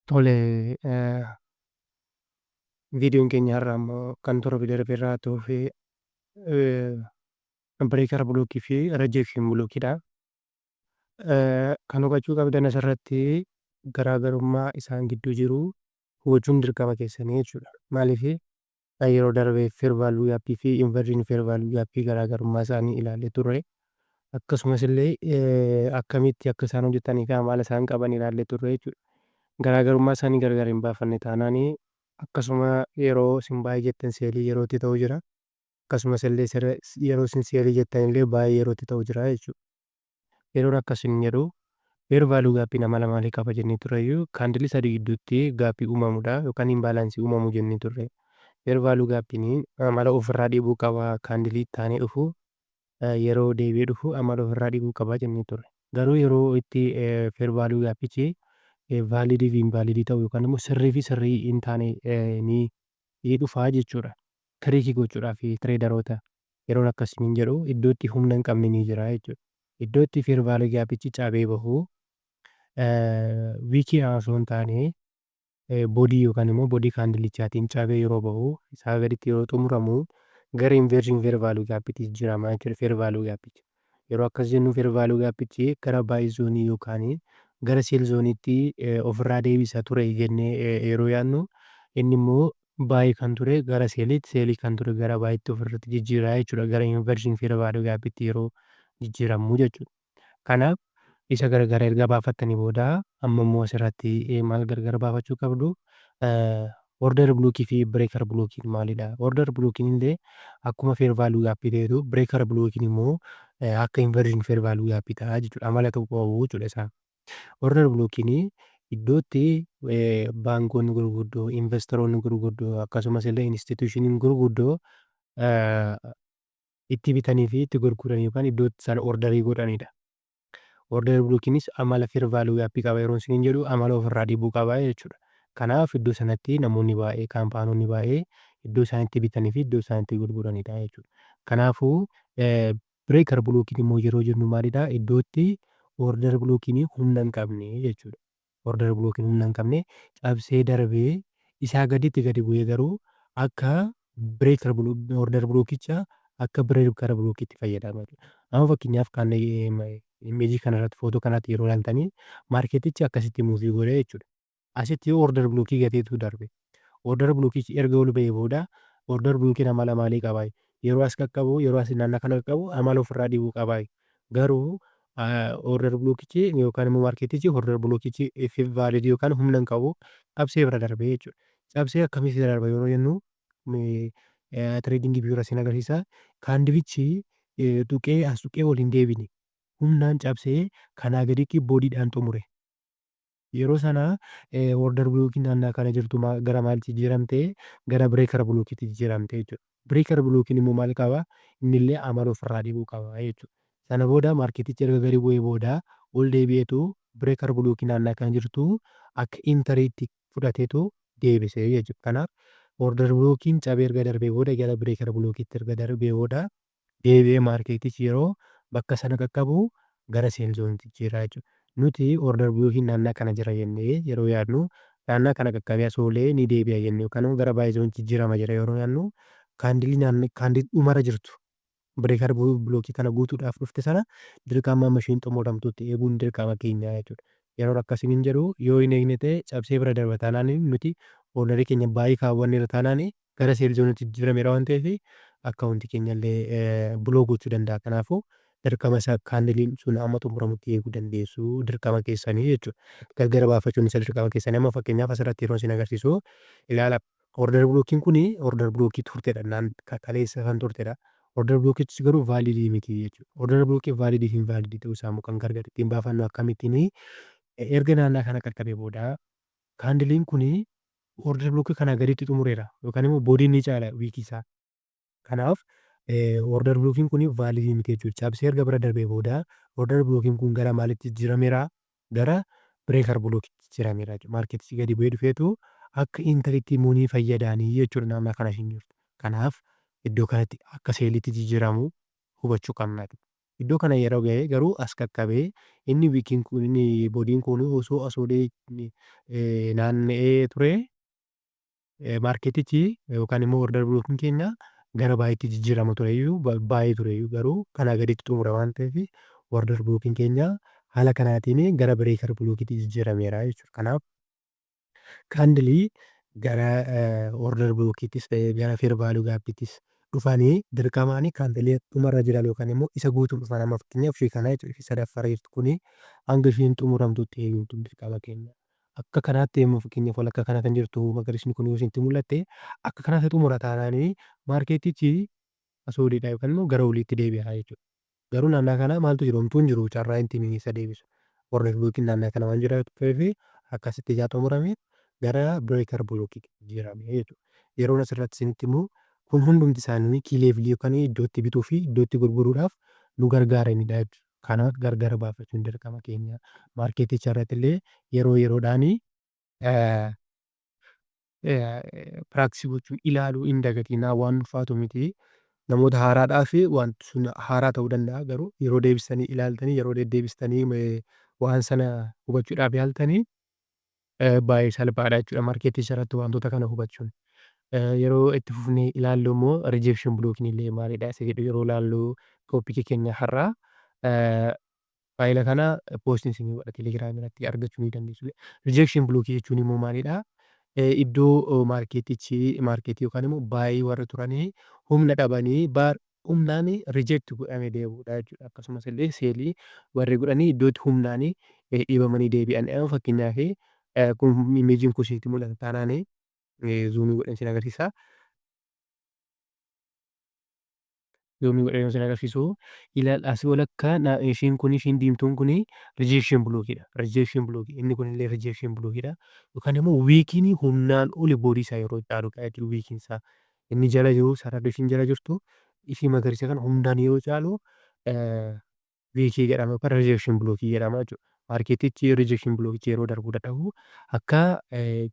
Tole, viidiyoon keenya har'aa immoo kan torbe darbe irraa ta'uu breaker blockii fi rejection blockiidha. Kan hubachuu qabdan asirratti garaagarummaa isaan gidduu jiru hubachuun dirqama keessanii jechuudha. Maaliif, yeroo darbe fair value gapii fi inversion fair value gapii garaagarummaa isaanii ilaallee turre. Akkasumas illee akkamitti akka isaan hojjetanii fi amala isaan qaban ilaallee turre jechuudha. Garaagarummaa isaanii gargar hin baafanne taanaan, akkasuma yeroo isin buy jettan sellii yeroo itti ta'u jira. Akkasumas illee yeroo isin sellii jettan illee buy yeroo itti ta'u jira jechuudha. Yeroon akkasiin jedhu, fair value gapiin amala maalii qaba jennee turreyyuu, candleii sadii gidduutti gapii uumamudha yookaan imbalanceii uumamu jennee turre. Fair value gapiin amala ofirraa dhiibuu qaba, candleii itti aanee dhufu yeroo deebi'ee dhufu amala ofirraa dhiibuu qaba jennee turre. Garuu yeroo itti fair value gapichi validii fi invalidii ta'u yookaan immoo sirrii fi sirrii hin taane ni dhufaa jechuudha. Trickii gochuudhaaf traderoota yeroon akkasiin jedhu, iddoo itti humna hin qabne ni jira jechuudha. Iddoo itti fair value gapichi cabee bahu, wickii osoo hin taane bodyii yookaan immoo bodyii candleichaatiin cabee yeroo bahu, isaa gaditti yeroo xumuramu, gara inversion fair value gapiitti jijjiirama jechuudha fair value gapichi. Yeroo akkas jennu, fair value gapichi gara buy zoneii yookaan gara sell zoneiitti ofirraa deebisa ture jennee yeroo yaadnu, inni immoo buy kan ture gara selliitti, sellii kan ture gara buyitti ofirratti jijjiiraa jechuudha, gara inversion fair value gapiitti yeroo jijjiiramu jechuudha. Kanaaf isa gargar erga baafattanii booda, amma immoo asirratti maal gargar baafachuu qabdu? Order blockii fi breaker blockiin maalidha? Order blockiin illee akkuma fair value gapii ta'etu, breaker blockiin immoo akka inversion fair value gapii ta'a jechuudha. Amala tokko qabu jechuudha isaan. Order blockiin iddoo itti baankonni gurguddoo, investoroonni gurguddoo, akkasumas illee institutioniin gurguddoo itti bitanii fi itti gurguran yookaan iddoo itti isaan orderii godhanidha. Order blockiinis amala fair value gapii qaba yeroo isiniin jedhu, amala ofirraa dhiibuu qaba jechuudha. Kanaaf iddoo sanatti namoonni baay'ee, companyoonni baay'ee iddoo isaan itti bitanii fi iddoo isaan itti gurguranidha jechuudha. Kanaafuu breaker blockiin immoo yeroo jennu maalidhaa? Iddoo itti order blockiin humna hin qabne jechuudha. Order blockiin humna hin qabne cabsee darbee isaa gaditti gadi bu'ee, garuu akka breaker order blockicha akka breaker blockiitti fayyadama jechuudha. Amma fakkeenyaaf kan imageii kanarratti, footoo kanatti yeroo ilaaltanii, marketichi akkasitti moveii godhee jechuudha. Asitti yoo order blockii gateetu darbe. Order blockichi erga ol ba'ee booda, order blockiin amala maalii qabaa? Yeroo as qaqqabu, yeroo as naannoo kana qaqqabu, amala ofirraa dhiibuu qabaa. Garuu order blockichi yookaan immoo marketichi order blockichi validii yookaan humna hin qabu, cabsee bira darbee jechuudha. Cabsee akkamitti darba yeroo jennu, TradingView irra sin agarsiisa. Candleichi tuqee, as tuqee ol hin deebine, humnaan cabsee kanaa gaditti bodyiidhaan xumure. Yeroo sana order blockiin naannoo kana jirtu gara maalitti jijjiiramte? Gara breaker blockiitti jijjiiramte jechuudha. Breaker blockiin immoo maal qabaa? Innillee amala ofirraa dhiibuu qaba jechuudha. Sana booda marketichi erga gadi bu'ee booda, ol deebi'eetu breaker blockii naannoo kana jirtu akka entryitti fudhateetu deebise jechuudha. Kanaaf order blockiin cabee erga darbee booda, gara breaker blockiitti erga darbee booda, deebi'ee marketichi yeroo bakka sana qaqqabu gara sell zoneiitti jijjiira jechuudha. Nuti order blockiin naannoo kana jira jennee yeroo yaadnu, naannoo kana qaqqabee as oolee ni deebi'a jennee yookaan immoo gara buy zoneiitti jijjiirama jedha yeroo yaadnu, candleii naannoo candleii dhumarra jirtu, breaker blockii kana guutuudhaaf dhufte sana, dirqama amma isheen xumuramtutti eeguun dirqama keenya jechuudha. Yeroo akkasiin jedhu, yoo hin eegne ta'e, cabsee bira darba taanaan, nuti orderii keenya buy kaawwanneerra taanaan, gara sell zoneiitti jijjiirameera waan ta'eef, accountii keenya illee block gochuu danda'a. Kanaafuu dirqama isaa candleiin sun amma xumuramutti eeguu dandeessu, dirqama keessanii jechuudha. Gargar baafachuun isa dirqama keessanii. Amma fakkeenyaaf asirratti yeroo isin agarsiisu ilaala. Order blockiin kuni order blockii turtedha. Naan kaleessa kan turtedha. Order blockichi garuu validii miti jechuudha. Order blockii validii fi invalidii ta'uu isaa immoo kan gargar ittiin baafannu akkamittiin? Erga naannaa kana qaqqabee booda, candleiin kuni order blockii kanaa gaditti xumureera yookaan immoo bodyiin ni caala wickii isaa. Kanaaf order blockiin kun validii miti jechuudha. Cabsee erga bira darbee booda, order blockiin kun gara maalitti jijjiirameera? Gara breaker blockiitti jijjiirameera jechuudha. Marketichi gadi bu'ee dhufeetu akka entryitti immoo ni fayyadaanii jechuudha naannoo kana isheen jirtu. Kanaaf iddoo kanatti akka selliitti jijjiiramu hubachuu qabna. Iddoo kana yeroo ga'e garuu as qaqqabee, inni wickiin kun, inni bodyn kun osoo as olee naanna'ee ture, marketichi yookaan immoo order blockiin keenya gara buyitti jijjiirama tureyyuu, buy tureyyuu, garuu kanaa gaditti xumura waan ta'eef order blockiin keenya haala kanaatiin gara breaker blockiitti jijjiirameera jechuudha. Kanaaf candle gara order blockiittis ta'ee gara fair value gapiittis dhufanii dirqamaanii candle dhumarra jiran yookaan immoo isa guutuu dhufan. Amma fakkeenyaaf ishee kana jechuudha, ishee sadaffaarra jirtu kuni hanga isheen xumuramtutti eeguutu dirqama keenya. Akka kanaatti immoo fakkeenyaaf walakkaa kana kan jirtu magariisni kun yoo isinitti mul'atte, akka kanaatti xumura taanaanii marketichi asii oliidha yookaan immoo gara oliitti deebi'a jechuudha. Garuu naannaa kana maaltu jiru? Homtuu hin jiru carraa ittiin isa deebisu. Order blockiin naannaa kana waan jiraatuuf akkasitti ijaa xumurame gara breaker blockiitti jijjiirame jechuudha. Yeroon asirratti isinitti himu kun hundumti isaanii key level yookaan iddoo itti bituu fi iddoo itti gurguruudhaaf nu gargaaranidha jechuudha. Kanaaf gargar baafachuun dirqama keenya. Marketicha irratti illee yeroo yeroodhaanii practice gochuu, ilaaluu hin dagatinaa. Waan ulfaatu miti. Namoota haaraadhaaf wanti sun haaraa ta'uu danda'a, garuu yeroo deebistanii ilaaltanii, yeroo deddeebistanii waan sana hubachuudhaaf yaaltanii baay'ee salphaadha jechuudha marketicha irratti wantoota kana hubachuun. Yeroo itti fufnee ilaallu immoo rejection blockiin illee maalidha isa jedhu yeroo ilaallu, topic keenya har'aa file kana postiin isinii godha, Telegramii irratti argachuu ni dandeessu. Rejection block jechuun immoo maalidha? Iddoo marketichi market yookaan immoo buy warra turanii humna dhabanii humnaan reject godhamee deebi'uudha jechuudha. Akkasumas illee sell warri godhanii iddoo itti humnaan dhiibamanii deebi'an. Fakkeenyaaf kun imageiin kun isinitti mul'ata taanaan zoom godheen isin agarsiisa. Zoom godhee isin agarsiisu, ilaal, asii walakkaa ishiin kun, ishiin diimtuun kun rejection blockiidha. Rejection block inni kun illee rejection blockiidha. Yookaan immoo wickiin humnaan oli body isaa yeroo caaludha jechuudha wickiin isaa. Inni jala jiru, sararri ishiin jala jirtu ishii magariisa kana humnaan yeroo caalu wick jedhama yookaan rejection block jedhama jechuudha. Marketichi rejection blockichi yeroo darbuu dadhabu akka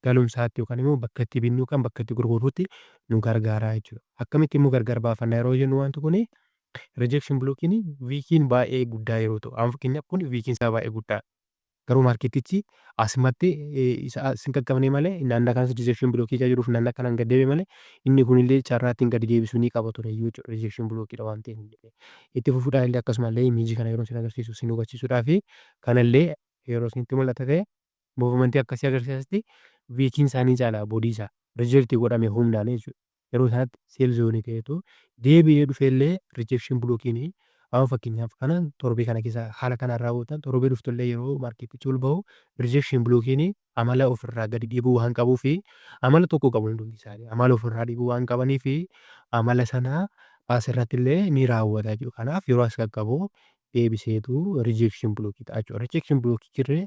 galumsaatti yookaan immoo bakka itti binnu yookaan bakka itti gurgurrutti nu gargaara jechuudha. Akkamitti immoo gargar baafanna yeroo jennu, wanti kuni rejection blockiin wickiin baay'ee guddaa yeroo ta'u, amma fakkeenyaaf kun wickiin isaa baay'ee guddaadha. Garuu marketichi asumatti isa as hin qaqqabne malee, naannoo kanas rejection block jiruuf naannoo kanaan gad deebi'e malee, inni kunillee carraa ittiin gadi deebisuu ni qaba ture jechuudha, rejection blockiidha waan ta'eef. Itti fufuudhaan illee akkasumallee image kana yeroo isin agarsiisu isin hubachiisuudhaa fi kanallee yeroo isinitti mul'ata ta'e, movement akkasii agarsiisatti wickiin isaanii caala body isaa reject godhame humnaan jechuudha. Yeroo sanatti sell zone ta'etu deebi'ee dhufeellee rejection blockiin amma fakkeenyaaf kana torbee kana keessa haala kanaan raawwatan, torbee dhuftullee yeroo marketichi ol bahu rejection blockiin amala ofirraa gadi dhiibuu waan qabuu fi amala tokko qabu, hundumti isaanii amala ofirraa dhiibuu waan qabanii fi amala sana asirratti illee ni raawwata jechuudha. Kanaaf yeroo as qaqqabu deebiseetu rejection block ta'a jechuudha. Rejection block jirree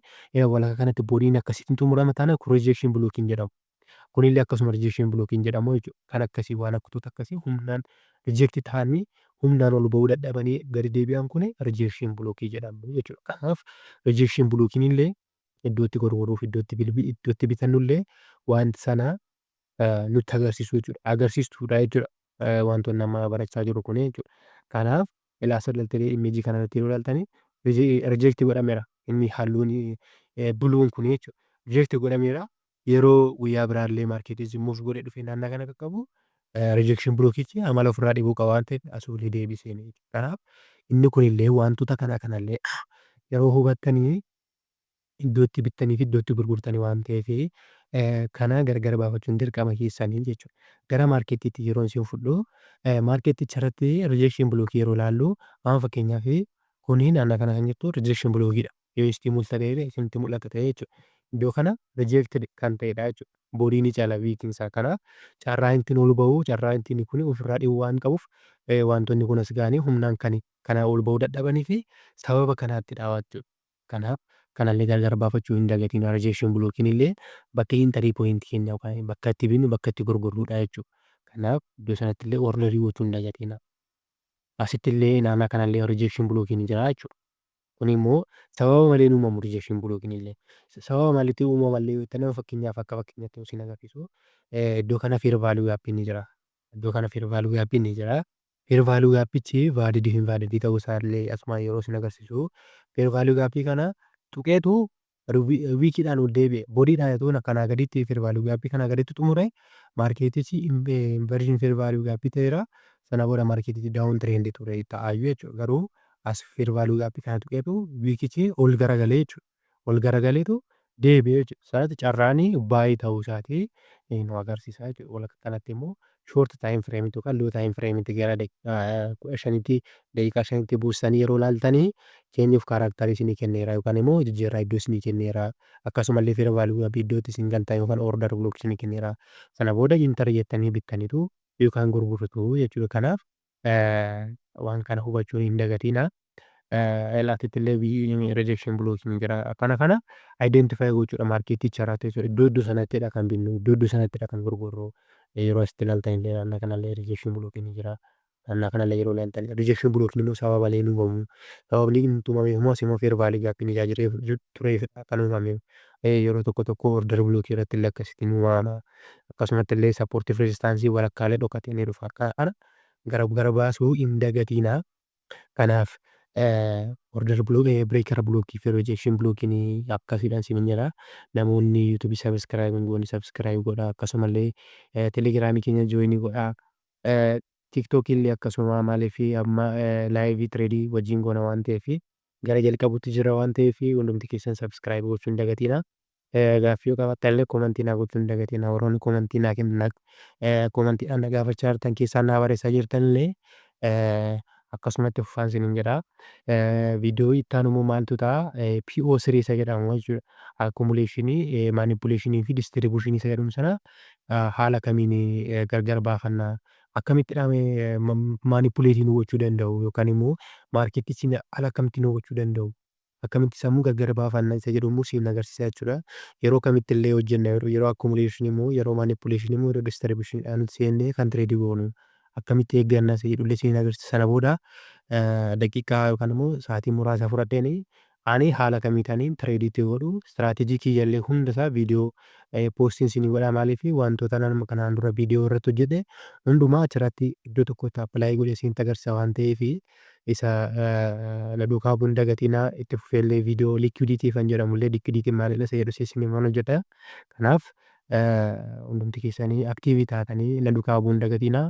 walakkaa kanatti bodyn akkasitti xumurama taanaan kun rejection blockiin jedhamu. Kunillee akkasuma rejection blockiin jedhamu jechuudha. Kan akkasii waan akkoota akkasii humnaan reject ta'anii humnaan ol ba'uu dadhabanii gadi deebi'an kun rejection block jedhamu jechuudha. Kanaaf rejection blockiin illee iddoo itti gurguruuf, iddoo itti bitannullee wanti sana nutti agarsiisu jechuudha. Agarsiistuudha jechuudha wantoonni amma barachaa jiru kun jechuudha. Kanaaf ilaa, asirratti image kana irratti yeroo ilaaltanii reject godhameera. Inni halluun blueun kun jechuudha. Reject godhameera. Yeroo guyyaa biraallee marketiin move godhee dhufee naannoo kana qaqqabu rejection blockichi amala ofirraa dhiibuu qaba waan ta'eef asii olii deebisee. Kanaaf inni kunillee wantoota kana kanallee yeroo hubattanii iddoo itti bittanii fi iddoo itti gurgurtanii waan ta'eef kana gargar baafachuun dirqama keessanii jechuudha. Gara marketiitti yeroo isin fudhu, marketicha irratti rejection block yeroo ilaallu, amma fakkeenyaaf kuni naannoo kana kan jirtu rejection blockiidha. Yoo isinitti mul'ata ta'e, isinitti mul'ata ta'e jechuudha. Iddoo kana rejected kan ta'edha jechuudha. Body ni caala wickiin isaa. Kanaaf carraa ittiin ol ba'uu, carraa ittiin kun ofirraa dhiibuu waan qabuuf wantoonni kun as ga'anii humnaan kan kana ol ba'uu dadhabanii fi sababa kanaattidha jechuudha. Kanaaf kanallee gargar baafachuu hin dagatinaa. Rejection blockiin illee bakka entry point keenya yookaan bakka itti binnu, bakka itti gurgurrudha jechuudha. Kanaaf iddoo sanatti illee order gochuu hin dagatinaa. Asitti illee naannoo kanallee rejection blockiin ni jira jechuudha. Kun immoo sababa malee hin uumamu rejection blockiin illee. Sababa maaliitiin uumama illee yoo jettan, fakkeenyaaf akka fakkeenyaatti yoo isin agarsiisu, iddoo kana fair value gapiin ni jira. Iddoo kana fair value gapiin ni jira. Fair value gapichi valid invalid ta'uu isaallee asuma yeroo isin agarsiisu, fair value gap kana tuqeetu wickiidhaan ol deebi'e. Bodydhaan otoo kanaa gaditti fair value gap kanaa gaditti xumure, marketichi inversion fair value gap ta'eera. Sana booda marketichi down trend ture ta'aayyuu jechuudha. Garuu as fair value gap kana tuqeetu wickichi ol garagalee jechuudha. Ol garagaleetu deebi'e jechuudha. Sanatti carraanii buy ta'uu isaatii nu agarsiisa jechuudha. Walakkaa kanatti immoo short time frame yookaan low time frame gara 15tti, daqiiqaa 5tti buustanii yeroo ilaaltanii, change of character isinii kenneera yookaan immoo jijjiirraa iddoo isinii kenneera. Akkasumallee fair value gap iddootti isin galtan yookaan order block isinii kenneera. Sana booda enter jettanii bittaniitu yookaan gurgurtu jechuudha. Kanaaf waan kana hubachuu hin dagatinaa. Asitti illee rejection blockiin jira. Kana kana identify gochuudha marketicha irratti jechuudha. Iddoo iddoo sanattidha kan binnu, iddoo iddoo sanattidha kan gurgurru. Yeroo asitti ilaaltan illee naannoo kanallee rejection blockiin ni jira. Naannoo kanallee yeroo ilaaltan rejection blockiin immoo sababa malee hin uumamu. Sababni inni uumameef immoo as immoo fair value gapiin ijaa tureefidha kan uumame. Yeroo tokko tokko order block irratti illee akkasitti ni uumama. Akkasumatti illee support resistance walakkaalee dhokatee ni dhufa. Kana gara gara baasuu hin dagatinaa. Kanaaf order block, breaker block fi rejection blockiin akkasiidhaan isin jedha. Namoonni YouTube subscribe hin goone subscribe godhaa. Akkasumallee Telegramii keenya join godhaa. TikTokii illee akkasuma, maaliif amma live trade wajjin goona waan ta'eef, gara jalqabuutti jira waan ta'eef, hundumti keessan subscribe gochuu hin dagatinaa. Gaaffii yoo qabaattan illee comment naa gochuu hin dagatinaa. Warroonni comment naa kennan, commentiidhaan na gaafachaa jirtan, keessaan naa barreessaa jirtan illee akkasumatti fufaan isiniin jedha. Viidiyoo itti aanu immoo maaltu ta'a? PO3 isa jedhamu jechuudha. Accumulation, manipulation fi distribution isa jedhamu sana haala kamiin gargar baafanna? Akkamittidha manipulate nu gochuu danda'u yookaan immoo marketichi haala akkamitti nu gochuu danda'u? Akkamitti sammuu gargar baafanna isa jedhu immoo siin agarsiisa jechuudha. Yeroo kamitti illee hojjenna, yeroo accumulation immoo, yeroo manipulation immoo, yeroo distribution seennee kan trade goonu akkamitti eegganna isa jedhullee siin agarsiisa. Sana booda daqiiqaa yookaan immoo sa'aatii muraasa fudhadheen ani haala kamiitaniin trade itti godhu, strategy kiyyallee hundasaa viidiyoo postiin isinii godha. Maaliif wantoota nama kanaan dura viidiyoo irratti hojjedhe hundumaa achirratti iddoo tokkotti apply godhee isinitti agarsiisa waan ta'eef, isa na duukaa bu'uu hin dagatinaa. Itti fufeellee viidiyoo liquidity kan jedhamullee, liquidity maalidha isa jedhu isiniif hojjedha. Kanaaf hundumti keessanii active taatanii na duukaa bu'uu hin dagatinaa.